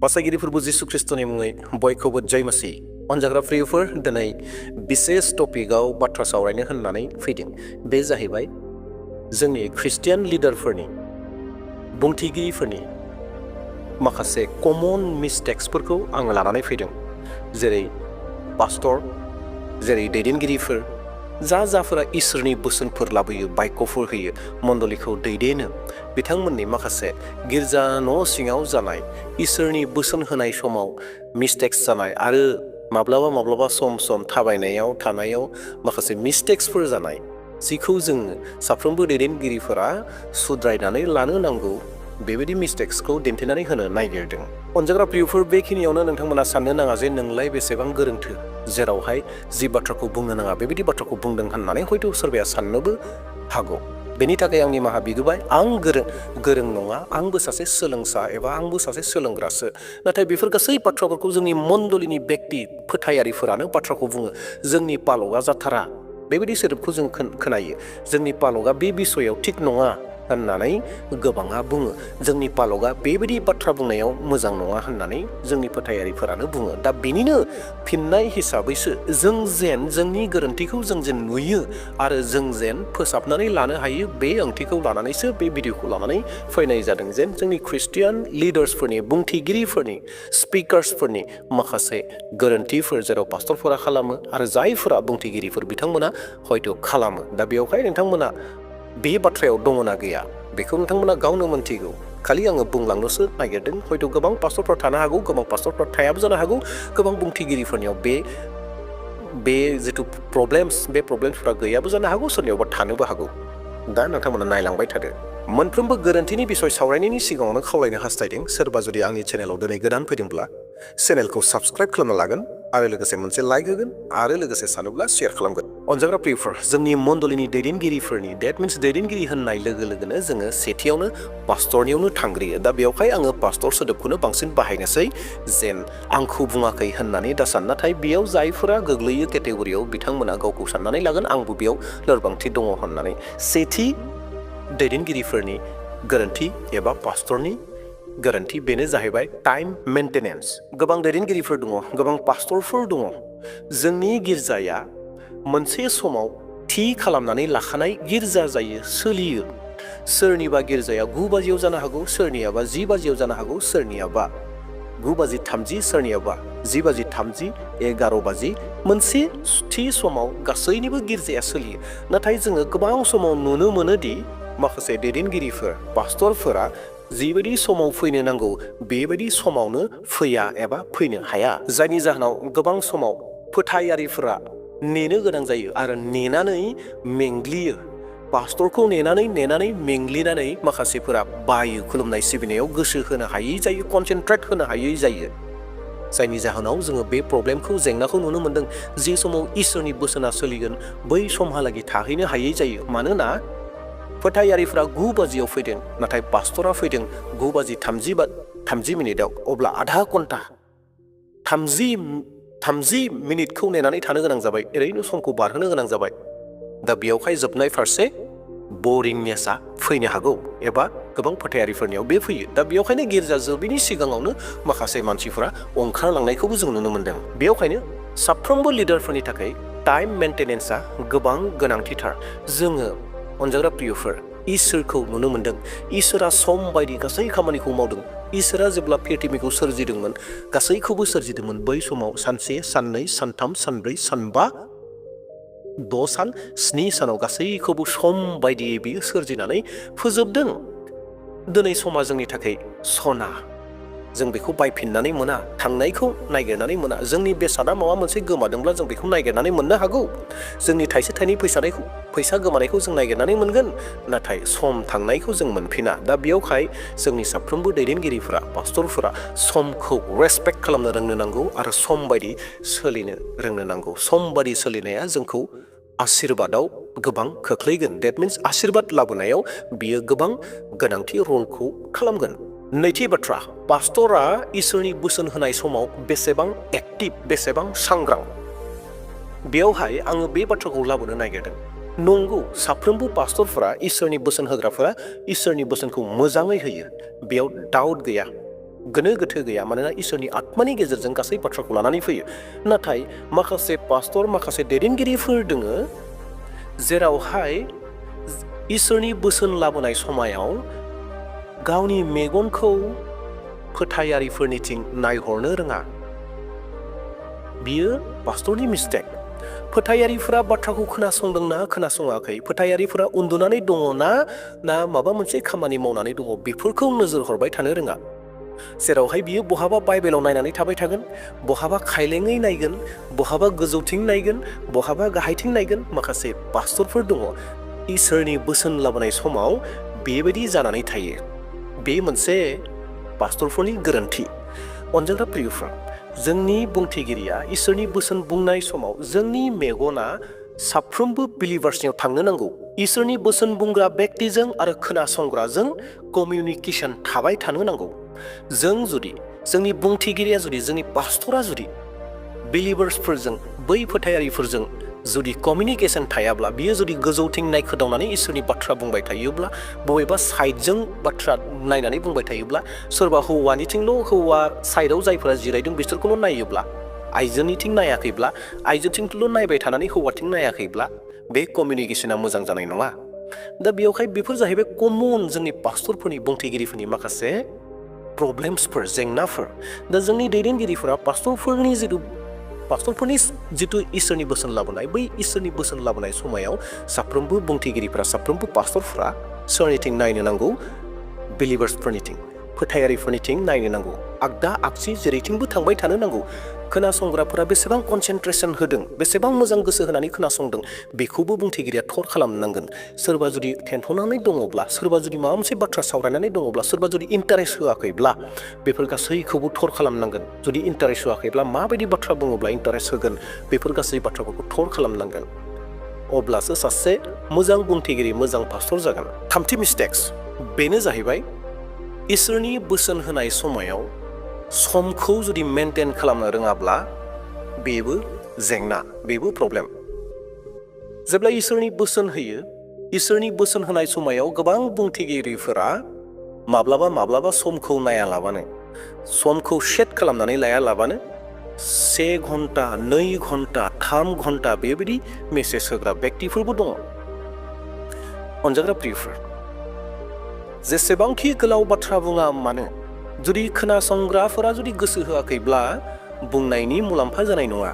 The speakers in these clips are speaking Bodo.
बासायगिरिफोरबो जिसु ख्रिस्टनि मुङै बयखौबो जय मसीह अनजाग्रा प्रियफोर दिनै बिसेस टपिकआव बाथ्रा सावरायनो होननानै फैदों। बे जाहैबाय जोंनि ख्रिस्टियान लिडारफोरनि बुंथिगिरिफोरनि माखासे कमन मिस्टेक्सफोरखौ आङो लानानै फैदों। जेरै पास्टर, जेरै दैदेनगिरिफोर जाफोरा इसोरनि बोसोनफोर लाबोयो, बायक'फोर होयो, मण्डलिखौ दैदेनो, बिथांमोननि माखासे गिर्जा न' सिङाव जानाय इसोरनि बोसोन होनाय समाव मिस्टेक्स जानाय आरो माब्लाबा सम थाबायनायाव थानायाव माखासे मिस्टेक्सफोर जानाय, जिखौ जोङो साफ्रोमबो दैदेनगिरिफोरा सुद्रायनानै लानो नांगौ, बेबायदि मिस्टेक्सखौ दिन्थिनानै होनो नागिरदों। अनजाग्रा प्रियफोर, बेखिनियावनो नोंथांमोना साननो नाङा जे नोंलाय बेसेबां गोरोंथो, जेरावहाय जि बाथ्राखौ बुंनो नाङा बेबायदि बाथ्राखौ बुंदों होननानै हयथ' सोरबाया साननोबो हागौ। बेनि थाखाय आंनि निमाहा बिगोबाय। आं गोरों नङा, आंबो सासे सोलोंसा एबा आंबो सासे सोलोंग्रासो। नाथाय बेफोर गासै बाथ्राफोरखौ जोंनि मण्डलिनि बेक्ति फोथायारिफोरानो बाथ्राखौ बुङो। जोंनि पालकआ जाथारा, बेबायदि सोदोबखौ जों खोनायो। जोंनि पालकआ बे बिसयाव थिग नङा होननानै गोबाङा बुङो। जोंनि पालकआ बेबायदि बाथ्रा बुंनायाव मोजां नङा होननानै जोंनि फोथायारिफोरानो बुङो। दा बेनिनो फिननाय हिसाबैसो जों जेन जोंनि गोरोन्थिखौ जों जेन नुयो आरो जों जेन फोसाबनानै लानो हायो, बे ओंथिखौ लानानैसो बे भिडिअखौ लानानै फैनाय जादों। जेन जोंनि ख्रिस्टियान लिडार्सफोरनि, बुंथिगिरिफोरनि, स्पिकार्सफोरनि माखासे गोरोन्थिफोर जेराव पास्टरफोरा खालामो आरो जायफोरा बुंथिगिरिफोर बिथांमोना हयथ' खालामो। दा बेवहाय नोंथांमोना बे बाथ्रायाव दङना गैया बेखौ नोंथांमोना गावनो मोन्थिगौ। खालि आङो बुंलांनोसो नागिरदों। हयथ' गोबां पास्टरफ्रा थानो हागौ, गोबां पास्टरफ्रा थायाबो जानो हागौ। गोबां बुंथिगिरिफोरनियाव बे जिथु बे प्रब्लेम्सफ्रा गैयाबो जानो हागौ, सोरनियावबा थानोबो हागौ। दा नोंथांमोना नायलांबाय थादो। मोनफ्रोमबो गोरोन्थिनि बिसय सावरायनायनि सिगाङावनो खावलायनो हास्थायदों, सोरबा जुदि आंनि चेनेलाव दिनै गोदान फैदोंब्ला चेनेलखौ साबस्क्राइब खालामना लागोन आरो लोगोसे मोनसे लाइक होगोन आरो लोगोसे सानोब्ला शेयार खालामगोन। अनजाग्रा प्रियफोर, जोंनि मण्डलिनि दैदेनगिरिफोरनि, डेट मिन्स दैदेनगिरि होननाय लोगो लोगोनो जोङो सेथियावनो पास्टरनियावनो थांग्रोयो। दा बेवहाय आङो पास्टर सोदोबखौनो बांसिन बाहायनोसै, जेन आंखौ बुङाखै होननानै दासान। नाथाय बेयाव जायफोरा गोग्लैयो केटेगरियाव बिथांमोना गावखौ साननानै लागोन आंबो बेयाव लोरबांथि दङ होननानै। सेथि दैदेनगिरिफोरनि गोरोन्थि एबा पास्टरनि गोरोन्थि बेनो जाहैबाय टाइम मेन्टेनेन्स। गोबां दैदेनगिरिफोर दङ, गोबां पास्टरफोर दङ। जोंनि गिर्जाया मोनसे समाव थि खालामनानै लाखानाय गिर्जा जायो, सोलियो। सोरनिबा गिर्जाया 9 बाजियाव जानो हागौ, सोरनियाबा 10 बाजियाव जानो हागौ, सोरनियाबा 9:30, सोरनियाबा 10:30, 11 बाजि। मोनसे थि समाव गासैनिबो गिर्जाया सोलियो। नाथाय जोङो गोबां समाव नुनो मोनोदि माखासे दैदेनगिरिफोर, पास्टरफोरा जिबायदि समाव फैनो नांगौ बेबायदि समावनो फैया एबा फैनो हाया। जायनि जाहोनाव गोबां समाव फोथायारिफोरा नेनो गोनां जायो आरो नेनानै मेंग्लियो। पास्टरखौ नेनानै मेंग्लिनानै माखासेफोरा बायो, खुलुमनाय सिबिनायाव गोसो होनो हायै जायो, कनसेन्ट्रेट होनो हायै जायो। जायनि जाहोनाव जोङो बे प्रब्लेमखौ, जेंनाखौ नुनो मोनदों। जे समाव इसोरनि बोसोना सोलिगोन बै समहालागै थाहैनो हायै जायो। मानोना फोथायारिफ्रा 9 बाजियाव फैदों, नाथाय पास्टरा फैदों 9:30 अब्ला आधा घन्टा 30 मिनिटखौ नेनानै थानो गोनां जाबाय, ओरैनो समखौ बारहोनो गोनां जाबाय। दा बेयावहाय जोबनाय फारसे बरिंनेसआ फैनो हागौ एबा गोबां फोथायारिफोरनियाव बे फैयो। दा बेयावखायनो गिर्जा जोबैनि सिगाङावनो माखासे मानसिफोरा ओंखारलांनायखौबो जों नुनो मोनदों। बेयावखायनो साफ्रोमबो लिडारफोरनि थाखाय टाइम मेन्टेनेन्सआ गोबां गोनांथिथार। जोङो अनजाग्रा प्रियफोर इसोरखौ नुनो मोनदों। इसोरा सम बायदि गासै खामानिखौ मावदों। इसोरा जेब्ला पृथिबीखौ सोरजिदोंमोन, गासैखौबो सोरजिदोंमोन, बै समाव सानसे, साननै, सानथाम, सानब्रै, सानबा, 6 सान, 7 सानाव गासैखौबो सम बायदियै बियो सोरजिनानै फोजोबदों। दिनै समा जोंनि थाखाय सना। जों बेखौ बायफिननानै मोना, थांनायखौ नागिरनानै मोना। जोंनि बेसादा माबा मोनसे गोमादोंब्ला जों बेखौ नागिरनानै मोननो हागौ। जोंनि थाइसे थाइनै फैसा गोमानायखौ जों नागिरनानै मोनगोन, नाथाय सम थांनायखौ जों मोनफिना। दा बेयावहाय जोंनि साफ्रोमबो दैदेनगिरिफोरा, पास्टरफोरा समखौ रेसपेक्ट खालामनो रोंनो नांगौ आरो सम बायदि सोलिनो रोंनो नांगौ। सम बायदि सोलिनाया जोंखौ आशीर्बादाव गोबां खोख्लैगोन। डेट मिन्स आशीर्बाद लाबोनायाव बियो गोबां गोनांथि रलखौ खालामगोन। नैथि बाथ्रा, पास्टरा इसोरनि बोसोन होनाय समाव बेसेबां एक्टिभ, बेसेबां सांग्रां। बेयावहाय आङो बे बाथ्राखौ लाबोनो नागिरदों। नंगौ, साफ्रोमबो पास्टरफोरा, इसोरनि बोसोन होग्राफोरा इसोरनि बोसोनखौ मोजाङै होयो, बेयाव डाउट गैया। गोनो गोथो गैया मानोना इसोरनि आत्मानि गेजेरजों गासै बाथ्राखौ लानानै फैयो नाथाय माखासे पास्टर माखासे दैदेनगिरिफोर दोङो जेरावहाय इसोरनि बोसोन लाबोनाय समायाव गावनि मेगनखौ फोथायारिफोरनिथिं नायहरनो रोङा बियो पास्टरनि मिस्टेक फोथायारिफोरा बाथ्राखौ खोनासंदोंना खोनासङाखै फोथायारिफोरा उन्दुनानै दङ ना माबा मोनसे खामानि मावनानै दङ बेफोरखौ नोजोर हरबाय थानो रोङा जेरावहाय बियो बहाबा बाइबेलाव नायनानै थाबाय थागोन बहाबा खायलेङै नायगोन बहाबा गोजौथिं नायगोन बहाबा गाहायथिं नायगोन माखासे पास्टरफोर दङ इसोरनि बोसोन लाबोनाय समाव बेबायदि जानानै थायो बे मोनसे पास्टरफोरनि गोरोन्थि अनजाग्रा प्रियफ्रा जोंनि बुंथिगिरिया इसोरनि बोसोन बुंनाय समाव जोंनि मेगना साफ्रोमबो बिलिभार्सनियाव थांनो नांगौ इसोरनि बोसोन बुंग्रा व्यक्तिजों आरो खोनासंग्राजों कमिउनिकेसन थाबाय थानो नांगौ जों जुदि जोंनि बुंथिगिरिया जुदि जोंनि पास्टरा जुदि बिलिभार्सफोरजों बै फोथायारिफोरजों जुदि कमिउनिकेसन थायाब्ला बियो जुदि गोजौथिं नायखोदावनानै इसोरनि बाथ्रा बुंबाय थायोब्ला बबेबा साइडजों बाथ्रा नायनानै बुंबाय थायोब्ला सोरबा हौवानिथिंल' हौवा साइडआव जायफोरा जिरायदों बिसोरखौल' नायोब्ला आइजोनिथिं नायाखैब्ला आइजोथिंल' नायबाय थानानै हौवाथिं नायाखैब्ला बे कमिउनिकेसना मोजां जानाय नङा दा बेयावहाय बेफोर जाहैबाय कमन जोंनि पास्टरफोरनि बुंथिगिरिफोरनि माखासे प्रब्लेम्सफोर जेंनाफोर दा जोंनि दैदेनगिरिफोरा पास्टरफोरनि जिथु इसोरनि बोसोन लाबोनाय बै इसोरनि बोसोन लाबोनाय समायाव साफ्रोमबो बुंथिगिरिफोरा साफ्रोमबो पास्टरफोरा सोरनिथिं नायनो नांगौ बिलिभार्सफोरनिथिं फोथायारिफोरनिथिं नायनो नांगौ आगदा आगसि जेरैथिंबो थांबाय थानो नांगौ खोनासंग्राफोरा बेसेबां कनसेन्ट्रेसन होदों बेसेबां मोजां गोसो होनानै खोनासंदों बेखौबो बुंथिगिरिया थर खालामनांगोन सोरबा जुदि थेन्थ'नानै दङब्ला सोरबा जुदि माबा मोनसे बाथ्रा सावरायनानै दङब्ला सोरबा जुदि इन्टारेस्ट होआखैब्ला बेफोर गासैखौबो थर खालामनांगोन जुदि इन्टारेस्ट होआखैब्ला माबायदि बाथ्रा बुङोब्ला इन्टारेस्ट होगोन बेफोर गासै बाथ्राफोरखौ थर खालामनांगोन अब्लासो सासे मोजां बुंथिगिरि मोजां पास्टर जागोन थामथि मिस्टेक्स बेनो जाहैबाय इसोरनि बोसोन होनाय समायाव समखौ जुदि मेनटेन खालामनो रोङाब्ला बेबो जेंना बेबो प्रब्लेम जेब्ला इसोरनि बोसोन होयो इसोरनि बोसोन होनाय समायाव गोबां बुंथिगिरिफोरा माब्लाबा समखौ नायालाबानो समखौ सेट खालामनानै लायालाबानो 1 घन्टा 2 घन्टा 3 घन्टा बेबायदि मेसेज होग्रा व्यक्तिफोरबो दङ अनजाग्रा प्रियफोर जेसेबांखि गोलाव बाथ्रा बुङा मानो जुदि खोनासंग्राफोरा जुदि गोसो होआखैब्ला बुंनायनि मुलाम्फा जानाय नङा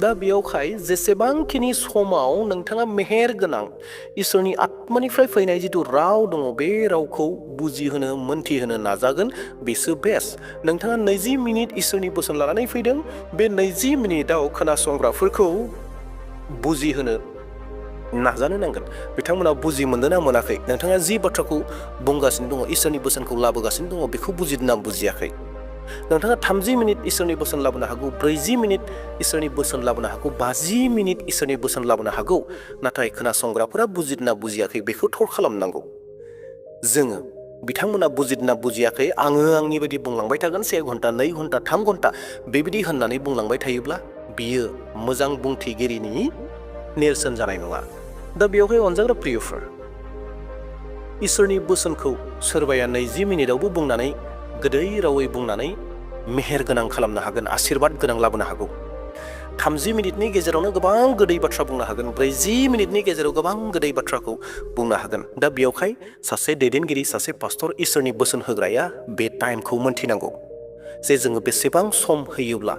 दा बेयावहाय जेसेबांखिनि समाव नोंथाङा मेहेर गोनां इसोरनि आत्मानिफ्राय फैनाय जिथु राव दङ बे रावखौ बुजिहोनो मोनथिहोनो नाजागोन बेसो बेस्ट नोंथाङा 20 मिनिट इसोरनि बोसोन लानानै फैदों बे 20 मिनिटाव खोनासंग्राफोरखौ बुजिहोनो नाजानो नांगोन बिथांमोना बुजि मोनदोंना मोनाखै नोंथाङा जि बाथ्राखौ बुंगासिनो दङ इसोरनि बोसोनखौ लाबोगासिनो दङ बेखौ बुजिदोंना बुजियाखै नोंथाङा 30 मिनिट इसोरनि बोसोन लाबोनो हागौ 40 मिनिट इसोरनि बोसोन लाबोनो हागौ 50 मिनिट इसोरनि बोसोन लाबोनो हागौ नाथाय खोनासंग्राफोरा बुजिदोंना बुजियाखै बेखौ थर खालामनांगौ जोङो बिथांमोना बुजिदोंना बुजियाखै आङो आंनि बायदि बुंलांबाय थागोन 1 घन्टा 2 घन्टा 3 घन्टा बेबायदि होननानै बुंलांबाय थायोब्ला बियो मोजां बुंथिगिरिनि नेरसोन जानाय नङा दा बेयावहाय अनजाग्रा प्रियफोर इसोरनि बोसोनखौ सोरबाया 20 मिनिटावबो बुंनानै गोदै रावै बुंनानै मेहेर गोनां खालामनो हागोन आशीर्बाद गोनां लाबोनो हागौ 30 मिनिटनि गेजेरावनो गोबां गोदै बाथ्रा बुंनो हागोन 40 मिनिटनि गेजेराव गोबां गोदै बाथ्राखौ बुंनो हागोन दा बेयावहाय सासे दैदेनगिरि सासे पास्टर इसोरनि बोसोन होग्राया बे टाइमखौ मोनथिनांगौ जे जोङो बेसेबां सम होयोब्ला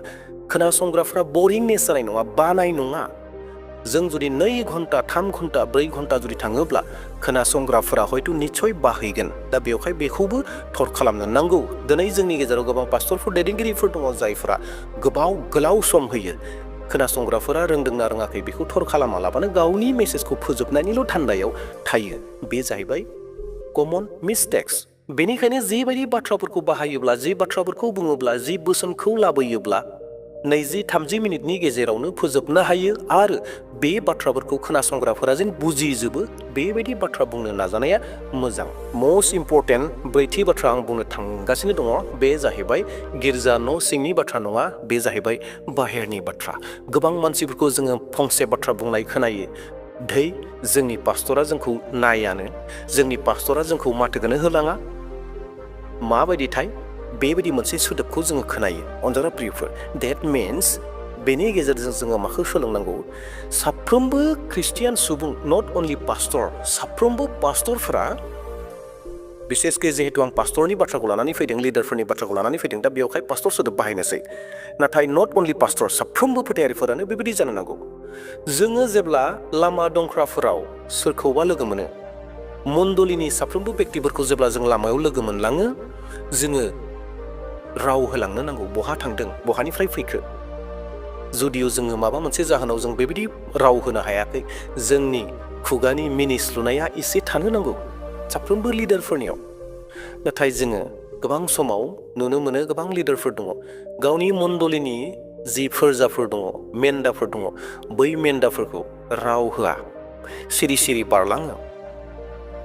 खोनासंग्राफ्रा बरिंनेस जानाय नङा बानाय नङा जों जुदि 2 घन्टा 3 घन्टा 4 घन्टा जुदि थाङोब्ला खोनासंग्राफोरा हयथ' निस्सय बाहैगोन दा बेवहाय बेखौबो थर खालामनो नांगौ दिनै जोंनि गेजेराव गोबां पास्टरफोर दैदेनगिरिफोर दङ जायफोरा गोलाव सम होयो खोनासंग्राफोरा रोंदोंना रोङाखै बेखौ थर खालामालाबानो गावनि मेसेजखौ फोजोबनायनिल' धान्दायाव थायो बे जाहैबाय कमन मिस्टेक्स बेनिखायनो जिबायदि बाथ्राफोरखौ बाहायोब्ला जि बाथ्राफोरखौ बुङोब्ला जि बोसोनखौ लाबोयोब्ला 20-30 मिनिटनि गेजेरावनो फोजोबनो हायो आरो बे बाथ्राफोरखौ खोनासंग्राफोरा जेन बुजिजोबो बेबायदि बाथ्रा बुंनो नाजानाया मोजां मस्ट इम्परटेन्ट ब्रैथि बाथ्रा आं बुंनो थांगासिनो दङ बे जाहैबाय गिर्जा न' सिंनि बाथ्रा नङा बे जाहैबाय बाहेरनि बाथ्रा गोबां मानसिफोरखौ जोङो फंसे बाथ्रा बुंनाय खोनायो धै जोंनि पास्टरा जोंखौ नायानो जोंनि पास्टरा जोंखौ माथोखौनो होलाङा माबायदिथाय बेबायदि मोनसे सोदोबखौ जोङो खोनायो अनजाग्रा प्रियफोर that means बेनि गेजेरजों जोङो माखौ सोलोंनांगौ साफ्रोमबो ख्रिस्टियान सुबुं नट अनलि पास्टर साफ्रोमबो पास्टरफोरा बिसेसके जिहेतु आं पास्टरनि बाथ्राखौ लानानै फैदों लिडारफोरनि बाथ्राखौ लानानै फैदों दा बेवहाय पास्टर सोदोब बाहायनोसै नाथाय नट अनलि पास्टर साफ्रोमबो फोथायारिफोरानो बेबायदि जानो नांगौ जोङो जेब्ला लामा दंख्राफोराव सोरखौबा लोगो मोनो मण्डलिनि साफ्रोमबो बेक्तिफोरखौ जेब्ला जों लामायाव लोगो मोनलाङो जोङो राव होलांनो नांगौ बहा थांदों बहानिफ्राय फैखो जुदिअ जोङो माबा मोनसे जाहोनाव जों बेबायदि राव होनो हायाखै जोंनि खुगानि मिनिस्लुनाया एसे थानो नांगौ साफ्रोमबो लिडारफोरनियाव नाथाय जोङो गोबां समाव नुनो मोनो गोबां लिडारफोर दङ गावनि मण्डलिनि जि फोरजाफोर दङ मेन्दाफोर दङ बै मेन्दाफोरखौ राव होआ सिरि सिरि बारलाङो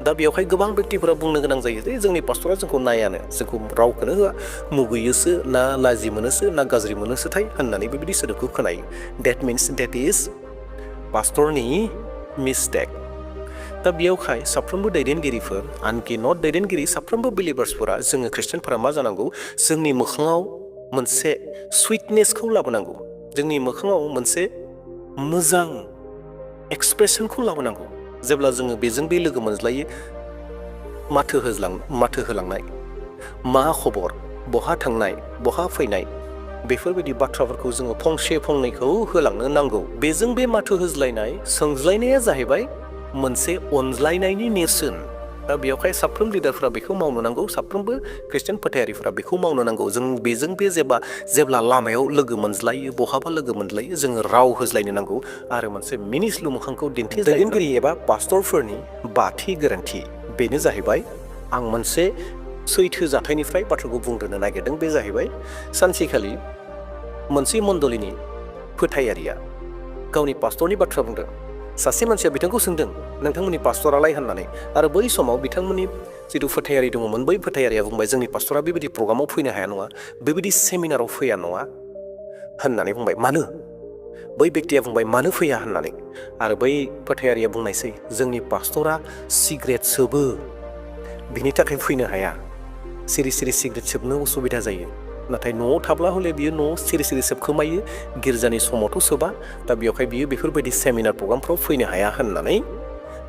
दा बेवहाय गोबां बेक्तिफोरा बुंनो गोनां जायो जे जोंनि पास्टरा जोंखौ नायानो जोंखौ रावखौनो होआ मुगैयोसो ना लाजि मोनोसो ना गाज्रि मोनोसोथाय होननानै बेबायदि सोदोबखौ खोनायो देट मिन्स देट इज पास्टरनि मिस्टेक दा बेयावहाय साफ्रोमबो दैदेनगिरिफोर आनकि नट दैदेनगिरि साफ्रोमबो बिलिभार्सफोरा जोङो ख्रिस्टियानफोरा मा जानांगौ जोंनि मोखाङाव मोनसे सुइटनेसखौ लाबोनांगौ जोंनि मोखाङाव मोनसे मोजां एक्सप्रेसनखौ लाबोनांगौ जेब्ला जोङो बेजों बे लोगो मोनज्लायो माथो होलांनाय मा खबर बहा थांनाय बहा फैनाय बेफोरबायदि बाथ्राफोरखौ जोङो फंसे फंनैखौ होलांनो नांगौ बेजों बे माथो होज्लायनाय सोंज्लायनाया जाहैबाय मोनसे अनज्लायनायनि नेरसोन दा बेवहाय साफ्रोम लिडारफोरा बेखौ मावनो नांगौ साफ्रोमबो ख्रिस्टियान फोथायारिफोरा बेखौ मावनो नांगौ जों बेजों बे जेब्ला लामायाव लोगो मोनज्लायो बहाबा लोगो मोनज्लायो जोङो राव होज्लायनो नांगौ आरो मोनसे मिनिस्लु मोखांखौ दैदेनगिरि एबा पास्टरफोरनि बाथि गोरोन्थि बेनो जाहैबाय आं मोनसे सैथो जाथायनिफ्राय बाथ्राखौ बुंग्रोनो नागिरदों बे जाहैबाय सानसेखालि मोनसे मण्डलिनि फोथायारिया गावनि पास्टरनि बाथ्रा बुंदों सासे मानसिया बिथांखौ सोंदों नोंथांमोननि पास्टरालाय होननानै आरो बै समाव बिथांमोननि जिथु फोथायारि दङमोन बै फोथायारिया बुंबाय जोंनि पास्टरा बेबायदि प्रग्रामाव फैनो हाया नङा बेबायदि सेमिनाराव फैया नङा होननानै बुंबाय मानो बै बेक्तिया बुंबाय मानो फैया होननानै आरो बै फोथायारिया बुंनायसै जोंनि पास्टरा सिगारेट सोबो बिनि थाखाय फैनो हाया सिरि सिरि सिगारेट सोबनो उसुबिदा जायो नाथाय न'आव थाब्ला हले बियो न'आव सिरि सिरि सोबखोमायो गिर्जानि समावथ' सोबा दा बेवहाय बियो बेफोरबायदि सेमिनार प्रग्रामफ्राव फैनो हाया होननानै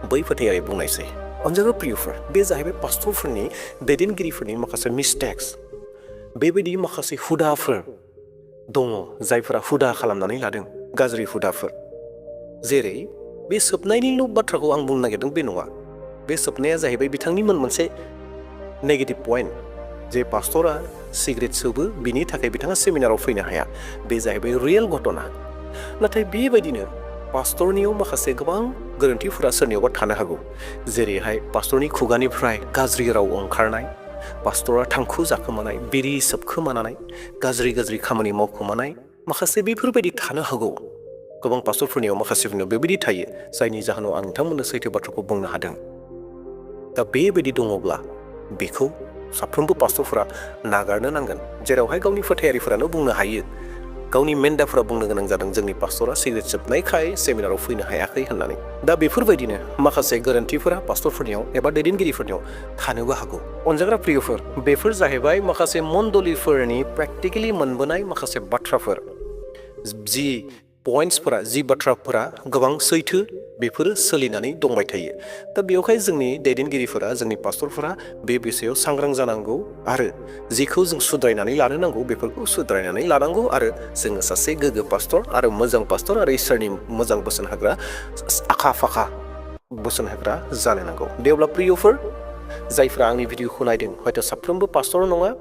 बै फोथायारि बुंनायसै अनजाग्रा प्रियफोर बे जाहैबाय पास्टरफोरनि दैदेनगिरिफोरनि माखासे मिस्टेक्स बेबायदि माखासे हुदाफोर दङ जायफोरा हुदा खालामनानै लादों गाज्रि हुदाफोर जेरै बे सोबनायनिल' बाथ्राखौ आं बुंनो नागिरदों बे नङा बे सोबनाया जाहैबाय बिथांनि मोनसे नेगेटिभ पइन्ट जे पास्टरा सिगारेट सोबो बिनि थाखाय बिथाङा सेमिनाराव फैनो हाया बे जाहैबाय रियेल घटना नाथाय बेबायदिनो पास्टरनियाव माखासे गोबां गोरोन्थिफोरा सोरनियावबा थानो हागौ जेरैहाय पास्टरनि खुगानिफ्राय गाज्रि राव ओंखारनाय पास्टरा थांखु जाखोमानाय बिरि सोबखोमानाय गाज्रि खामानि मावखोमानाय माखासे बेफोरबायदि थानो हागौ गोबां पास्टरफोरनियाव माखासेफोरनियाव बेबायदि थायो जायनि जाहोनाव आं नोंथांमोननो सैथो बाथ्राखौ बुंनो हादों दा बेबायदि दङब्ला बेखौ साफ्रोमबो पास्टरफोरा नागारनो नांगोन जेरावहाय गावनि फोथायारिफोरानो बुंनो हायो गावनि मेन्दाफोरा बुंनो गोनां जादों जोंनि पास्टरा सिगारेट सोबनायखाय सेमिनाराव फैनो हायाखै होननानै दा बेफोरबायदिनो माखासे गोरोन्थिफोरा पास्टरफोरनियाव एबा दैदेनगिरिफोरनियाव थानोबो हागौ अनजाग्रा प्रियफोर बेफोर जाहैबाय माखासे मण्डलिफोरनि प्रेक्टिकेलि मोनबोनाय माखासे बाथ्राफोर जि पइन्ट्सफोरा जि बाथ्राफोरा गोबां सैथो बेफोरो सोलिनानै दंबाय थायो दा बेवहाय जोंनि दैदेनगिरिफोरा जोंनि पास्टरफोरा बे बिषयाव सांग्रां जानांगौ आरो जिखौ जों सुद्रायनानै लानो नांगौ बेफोरखौ सुद्रायनानै लानांगौ आरो जोङो सासे गोग्गो पास्टर आरो मोजां पास्टर आरो इसोरनि मोजां बोसोन होग्रा आखा फाखा बोसोन होग्रा जानो नांगौ दे अब्ला प्रियफोर जायफ्रा आंनि भिडिअखौ नायदों हयथ' साफ्रोमबो पास्टर नङा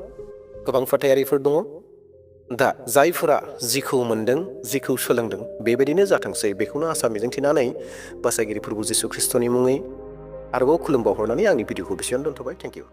गोबां फोथायारिफोर दङ दा जायफोरा जिखौ मोनदों जिखौ सोलोंदों बेबायदिनो जाथोंसै बेखौनो आसा मिजिंथिनानै बासायगिरि प्रभु जिसु ख्रिस्ट'नि मुङै आरोबाव खुलुमबावहरनानै आंनि भिडिअखौ बेसेयावनो दोनथ'बाय थेंक इउ